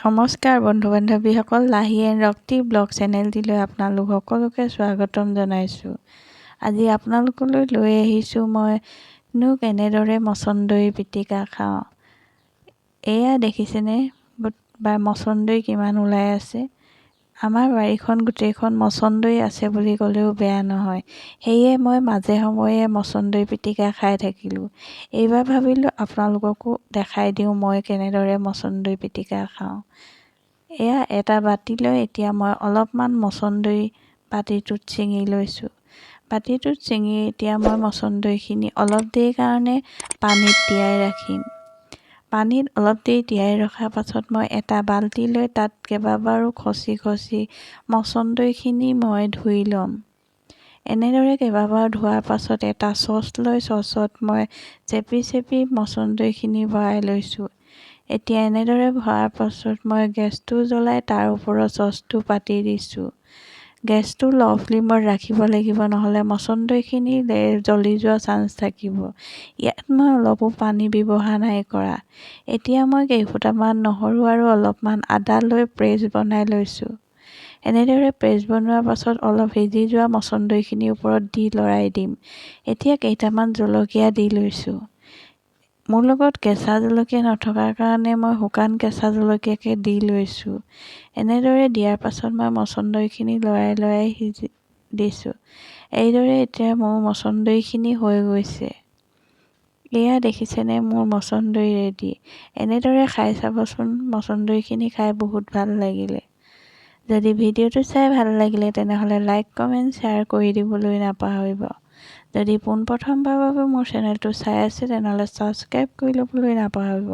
নমস্কাৰ বন্ধু বান্ধৱীসকল, লাহি এণ্ড ৰক্তি ব্লগ চেনেলটিলৈ আপোনালোক সকলোকে স্বাগতম জনাইছোঁ। আজি আপোনালোকলৈ লৈ আহিছোঁ মইনো কেনেদৰে মচন্দৰী পিটিকা খাওঁ। এয়া দেখিছেনে বা মচন্দৰী কিমান ওলাই আছে? আমাৰ বাৰীখন গোটেইখন মচন্দৰী আছে বুলি ক'লেও বেয়া নহয়। সেয়ে মই মাজে সময়ে মচন্দৰী পিটিকা খাই থাকিলোঁ। এইবাৰ ভাবিলোঁ আপোনালোককো দেখাই দিওঁ মই কেনেদৰে মচন্দৰী পিটিকা খাওঁ। এয়া এটা বাতি লৈ এতিয়া মই অলপমান মচন্দৰী বাতিটোত ছিঙি লৈছোঁ। বাতিটোত ছিঙি এতিয়া মই মচন্দৰীখিনি অলপ দেৰিৰ কাৰণে পানীত তিয়াই ৰাখিম। পানীত অলপ দেৰি তিয়াই ৰখাৰ পাছত মই এটা বাল্টি লৈ তাত কেইবাবাৰো খচি খচি মচন্দৰীখিনি মই ধুই ল'ম। এনেদৰে কেইবাবাৰো ধোৱাৰ পাছত এটা চচ লৈ চচত মই চেপি চেপি মচন্দৰীখিনি ভৰাই লৈছোঁ। এতিয়া এনেদৰে ভৰাৰ পাছত মই গেছটো জ্বলাই তাৰ ওপৰত চচটো পাতি দিছোঁ। গেছটো ল' ফ্লেমত ৰাখিব লাগিব, নহ'লে মচন্দৰীখিনি জ্বলি যোৱা চান্স থাকিব। ইয়াত মই অলপো পানী ব্যৱহাৰ নাই কৰা। এতিয়া মই কেইফুটামান নহৰু আৰু অলপমান আদা লৈ পেষ্ট বনাই লৈছোঁ। এনেদৰে পেষ্ট বনোৱাৰ পাছত অলপ সিজি যোৱা মচন্দৰীখিনিৰ ওপৰত দি লৰাই দিম। এতিয়া কেইটামান জলকীয়া দি লৈছোঁ। মোৰ লগত কেঁচা জলকীয়া নথকাৰ কাৰণে মই শুকান কেঁচা জলকীয়াকে দি লৈছোঁ। এনেদৰে দিয়াৰ পাছত মই মচন্দৰীখিনি লৰাই লৰাই সিজি দিছোঁ। এইদৰে এতিয়া মোৰ মচন্দৰীখিনি হৈ গৈছে। এয়া দেখিছেনে, মোৰ মচন্দৰী ৰেডি। এনেদৰে খাই চাবচোন, মচন্দৰীখিনি খাই বহুত ভাল লাগিলে। যদি ভিডিঅ'টো চাই ভাল লাগিলে, তেনেহ'লে লাইক, কমেণ্ট, শ্বেয়াৰ কৰি দিবলৈ নাপাহৰিব। যদি পোনপ্ৰথমবাৰৰ বাবে মোৰ চেনেলটো চাই আছে, তেনেহ'লে ছাবস্ক্ৰাইব কৰি ল'বলৈ নাপাহৰিব।